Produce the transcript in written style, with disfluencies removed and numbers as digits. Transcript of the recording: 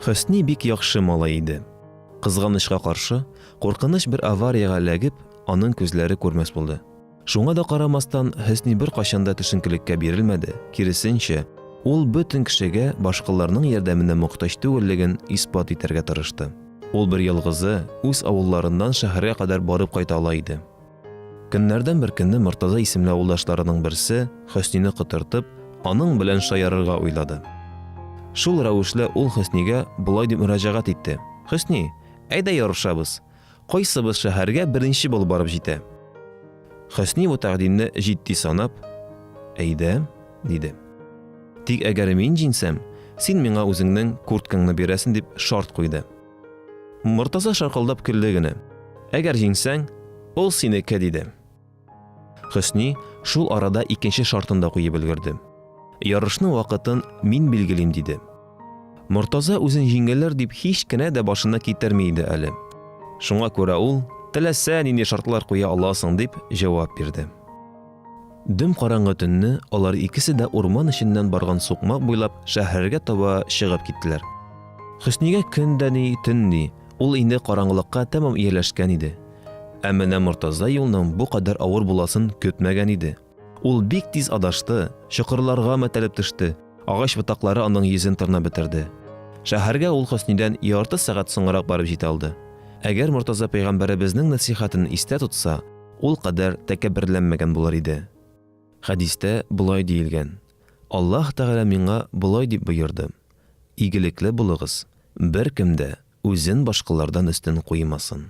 Хөсни бик яхшы малай иде. Кызганычка каршы, куркыныч бер авариягә эләгеп, аның күзләре күрмәс булды. Шуңа да карамастан, Хөсни беркайчан да төшенкелеккә бирелмәде, киресенчә, ул бөтен кешегә башкаларның ярдәменә мохтаҗ түгеллеген исбат итәргә тырышты. Ул берьялгызы үз авылларыннан шәһәргә кадәр барып кайта ала иде. Көннәрдән бер көнне Мортаза исемле авылдашларының берсе, Хөснине котыртып, аның белән шаярырга уйлады. Шул рәвешле ул Хөснигә болай дип мөрәҗәгать итте, Хөсни, әйдә ярышабыз. Кайсыбыз шәһәргә беренче булып барып җитә? Хөсни бу тәкъдимне җитди санап, Әйдә, диде. Тик әгәр мин җиңсәм, син миңа үзеңнең курткаңны бирәсең, дип шарт куйды. Мортаза шаркылдап көлде генә. Әгәр җиңсәң, ул синеке, диде. Хөсни шул арада икенче шартын да куеп өлгерде. Ярышның вакытын мин билгелим, диде. Мортаза үзен җиңелер дип һич кенә дә башына китерми иде әле. Шуңа күрә ул, теләсә нинди шартлар куя аласың, дип җавап бирде. Дөм караңгы төнне алар икесе дә урман эченнән барган сукмак буйлап шәһәргә таба чыгып киттеләр. Хөснигә көн дә ни, төн ни, ул инде караңгылыкка тәмам ияләшкән иде. Ә менә Мортаза юлның бу кадәр авыр буласын көтмәгән иде. Ул бик тиз адашты, чокырларга мәтәлеп төште, агач ботаклары аның йөзен тырнап бетерде. Шәһәргә ул Хөснидән ярты сәгать соңрак барып җитә алды. Әгәр Мортаза пәйгамбәребезнең нәсыйхәтен истә тотса, ул кадәр тәкәбберләнмәгән булыр иде. Хәдистә болай диелгән, Аллаһ Тәгалә миңа болай дип боерды, Игелекле булыгыз, беркем дә үзен башкалардан өстен куймасын.